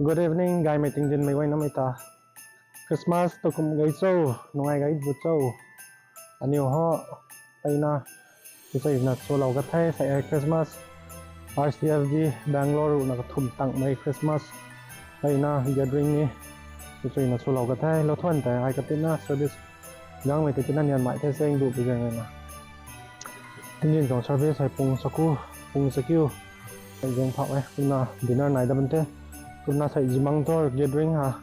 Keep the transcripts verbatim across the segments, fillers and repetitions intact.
Good evening, gaymei tingzin mei guayna mei ta. Christmas tu kum gay cho, nungai gay bu cho. Aniu ho, mpeyna, kuchuina swlou ka the, sei hei Christmas, R C F B Bangalore ruhna kathumh tangmei Christmas, mpeyna gathering ni, kuchuina swlou ka the, lou thuan tei ai katina service, gangmei tei tina nianmei the seng du pu zeng na. Tingzin tuang service hei pung saku, pung sakiu, hei zeng phau e, kumna dinner nai da ban the, kumna sei zimang tour gathering ha,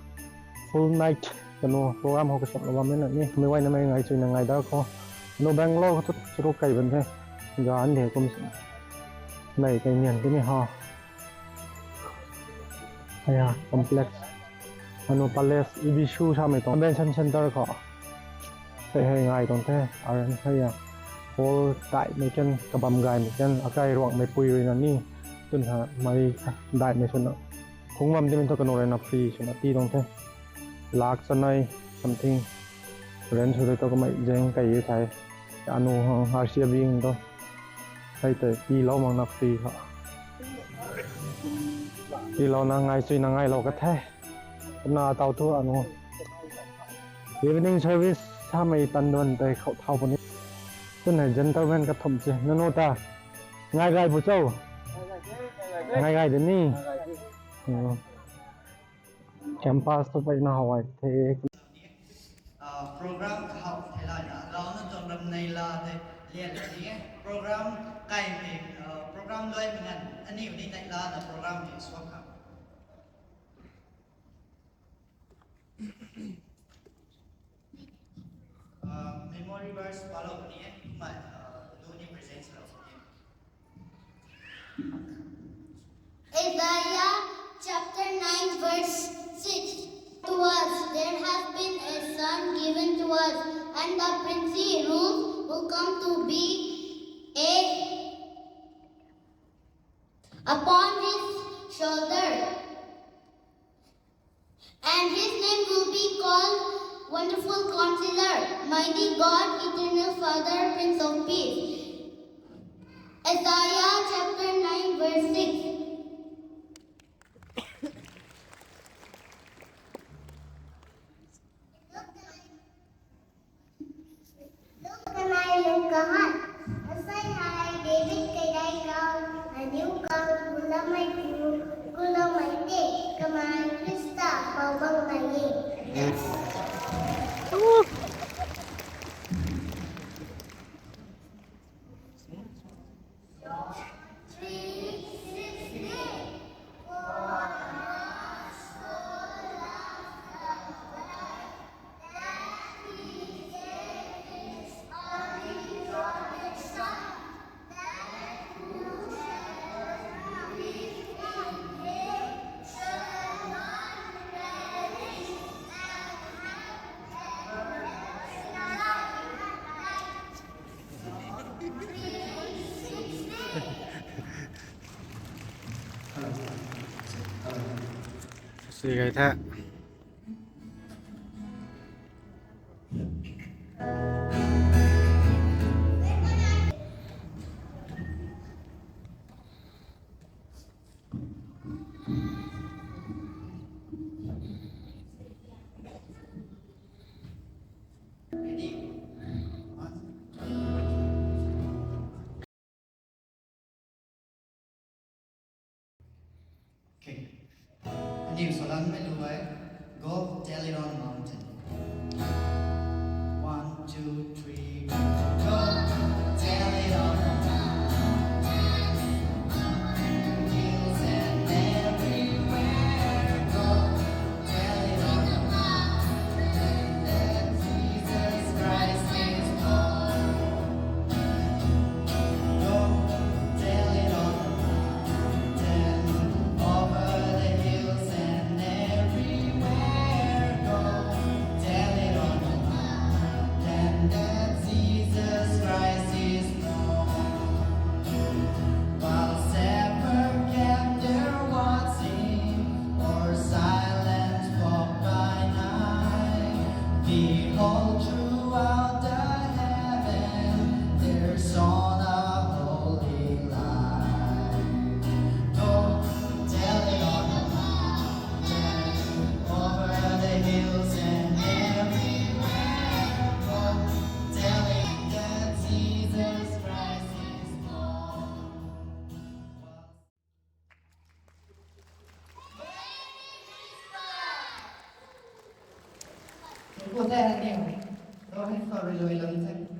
full night, kanu program ho kasap lou bam na ni, mei guayna mei ngai chuina ngai da khou. Kanu Bangalore khou tu churu kai ban the. Gan de kum nei kai nian tini ha. Aya complex. Anu palace, E B S samei tuang convention center khou. Sei hei ngai tuang the, aran hei ya. Hall daihmei kan, kabam gaymei kan, akai ruangmei pui rui na ni. Tun ha mei daihmei swna. Khung bam timei thu kanu rui na free swna ti tuang the. Lakh chanei something rent sw de tu kamei zeng kai e thei. Anu, R C F B tu. Hei tei tiilou mak na free ha. Tiilouna ngai chuina ngailou ka the. Kumna tau thu anu. Evening service samei tan duan tei khou thau puni. Tun hei gentleman kathumh se. Nanu ta. Ngai gay bu cho? Ngai gay de ni. Campus tu mpeyna how ai the. Program kahaw thei la na, lau na tuang ram nei la de, lian la ni e. Program kai mei, program luai mei ngan, aniu ni nei la na program ni swak kha. Memory verse palou ni e, kumna, lu ni present lou ni e. Isaiah chapter nine verse six. To us there has been a son given to us, and the princely rule will come to be a upon his shoulder. And his name will be called Wonderful Counselor, Mighty God, Eternal Father, Prince of Peace. Isaiah chapter nine verse six. Luke kanei lung kahat. Asei hei David kaidai khou, aniu khou, gulamei tu, gulamei te, kamei Khrista pou bang nai e. Sui gay the. Okay. Aniu salan mei lu e. Go tell it on the mountain. One, two, three, go. Go tell it on the mountain, on the hills and everywhere. Go tell it on the mountain that Jesus Christ is Lord. Go tell it on the mountain, over the hills and everywhere. Go tell it on the mountain that Aniu, Rohit Sorry lui lam se.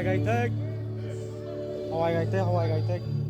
Gay the. Hawai gay the, hawai gay the.